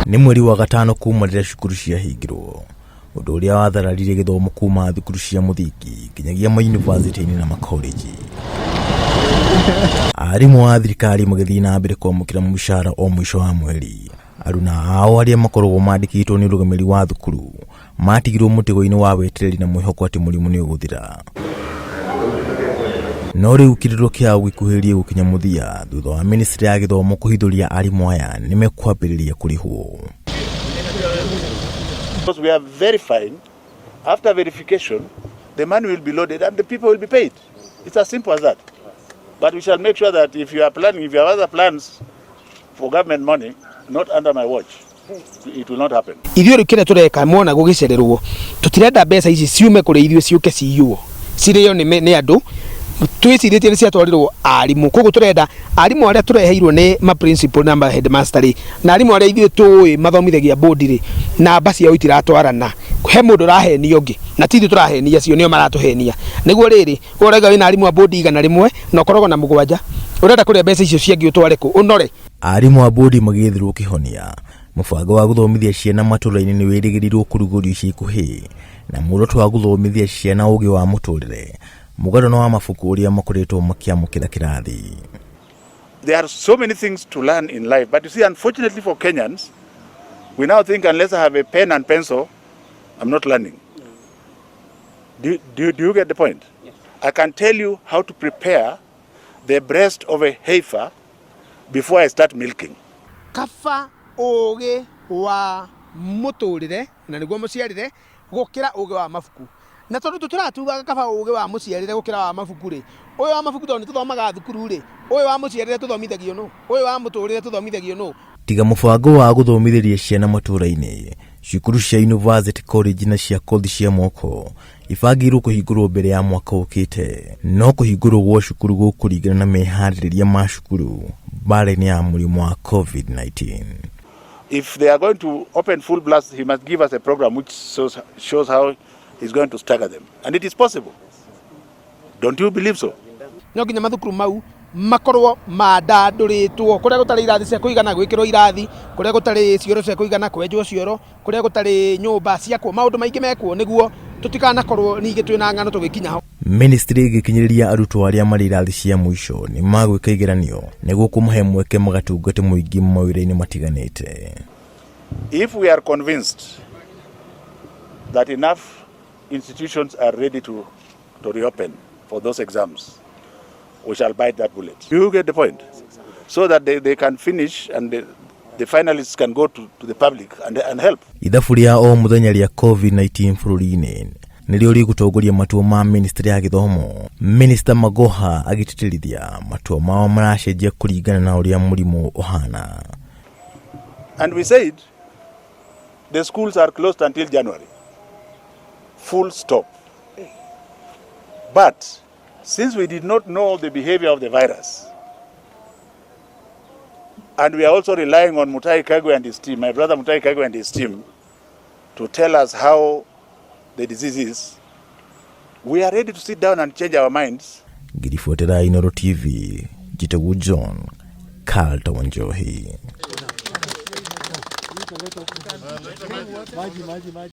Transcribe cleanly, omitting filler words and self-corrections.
Nĩ mweri wa gatano kuma rĩrĩa cukuru ciahingirwo, ũndũ ũrĩa wathararirie gĩthomo kuma thukuru cia mũthingi nginyagia mayunivasĩtĩ-inĩ na makoreji. Arimũ a thirikari magĩthiĩ na mbere kwamũkĩra mũcara o mũico wa mweri. Aruna ao arĩa makoragwo mandĩkĩtwo nĩ ũrũgamĩrĩri wa thukuru matigirwo mũtego-inĩ wa wetereri na mwĩhoko atĩ mũrimũ nĩ ũgũthira. No rĩu kĩrĩro kĩao gĩkuhĩrĩirie gũkinya mũthia thutha wa ministry ya gĩthomo kũhithũria arimũ aya nĩ mekwambĩrĩria kũrĩhwo. Because we are verifying, after verification, the money will be loaded and the people will be paid. It's as simple as that. But we shall make sure that if you are planning, if you have other plans for government money, not under my watch, it will not happen. Ithuĩ rĩu kĩrĩa tũreka mona gũgĩcererwo, tũtirenda mbeca ici ciume kũrĩ ithuĩ ciũke ciyuo cirĩo nĩ andũ. Twĩcirĩtie nĩ ciatwarirwo arimũ, koguo tũrenda arimũ arĩa tũreheirwo nĩ ma principal na ma headmaster rĩ, na arimũ arĩa ithuĩ tũĩ mathomithagia board rĩ, namba ciao itiratwarana. He mũndũ ũrahenia ũngĩ, na ti ithuĩ tũrahenia acio, nĩo maratũhenia. Nĩguo rĩrĩ, we ũrauga wĩna arimũ a board 100 na ũkoragwo na 7, ũrenda kũrĩa mbeca icio ciangĩ ũtware kũ ũnore? Arimũ a bodi magĩethirwo kĩhonia. Mũbango wa gũthomithia ciana matũũra-inĩ nĩ wĩrĩgĩrĩirwo kũrugũrio ica ikuhĩ, na muoroto wa gũthomithia ciana ũgĩ wa mũtũrĩre mũgarũ na wa mabuku ũrĩa makoretwo makĩamũkĩra kĩrathi. There are so many things to learn in life, but you see, unfortunately for Kenyans, we now think unless I have a pen and pencil, I'm not learning. Do you get the point? Yes. I can tell you how to prepare the breast of a heifer before I start milking. Kaba ũgĩ wa mũtũrĩre na nĩguo mũciarĩre gũkĩra ũgĩ wa mabuku, na tondũ tũtũratugaga kaba ũgĩ wa mũciarĩre gũkĩra wa mabuku rĩ, ũyũ wa mabuku tondũ nĩ tũthomaga thukuru rĩ, ũyũ wa mũciarĩre tũthomithagio nũ? Ũyũ wa mũtũrĩre tũthomithagio nũ? Tiga mũbango wa gũthomithĩria ciana matũũra-inĩ, cukuru cia university, college na cia kothi cia moko ibangĩirwo kũhingũrwo mbere ya mwaka ũkĩte. No kũhingũrwo gwa cukuru gũkũringana na meharĩrĩria ma cukuru mbara-inĩ ya mũrimũ wa COVID-19. If they are going to open full blast, he must give us a program which shows how he's going to stagger them. And it is possible. Don't you believe so? No nginya mathukuru mau makorwo mandandũrĩtwo, kũrĩa gũtarĩ irathi cia kũigana gwĩkĩrwo irathi, kũrĩa gũtarĩ cioro cia kũigana kwenjwo cioro, kũrĩa gũtarĩ nyũmba ciakwo, maũndũ maingĩ mekwo nĩguo tũtikanakorwo ningĩ twĩna ng'ano tũgĩkinya ho. Ministry ĩgĩkinyĩrĩria arutwo arĩa marĩ irathi cia mũico nĩ magwĩka igeranio nĩguo kũmahe mweke magatungate mũingĩ mawĩra-inĩ matiganĩte. If we are convinced that enough institutions are ready to reopen for those exams, we shall bite that bullet. You get the point? So that they can finish and the finalists can go to the public and help. Ithabu rĩa o mũthenya rĩa COVID-19 bũrũri-inĩ nĩrĩo rĩgũtongoria matua ma ministry ya gĩthomo. Minister Magoha agĩtĩtĩrithia matua mao maracenjia kũringana na ũrĩa mũrimũ ũhana. And we said the schools are closed until January. Full stop. But since we did not know the behavior of the virus, and we are also relying on Mutahi Kagwe and his team, my brother Mutahi Kagwe and his team, to tell us how the disease is, we are ready to sit down and change our minds. Ngĩribotera Inooro TV, njĩtagwo John Carlton Wanjohi.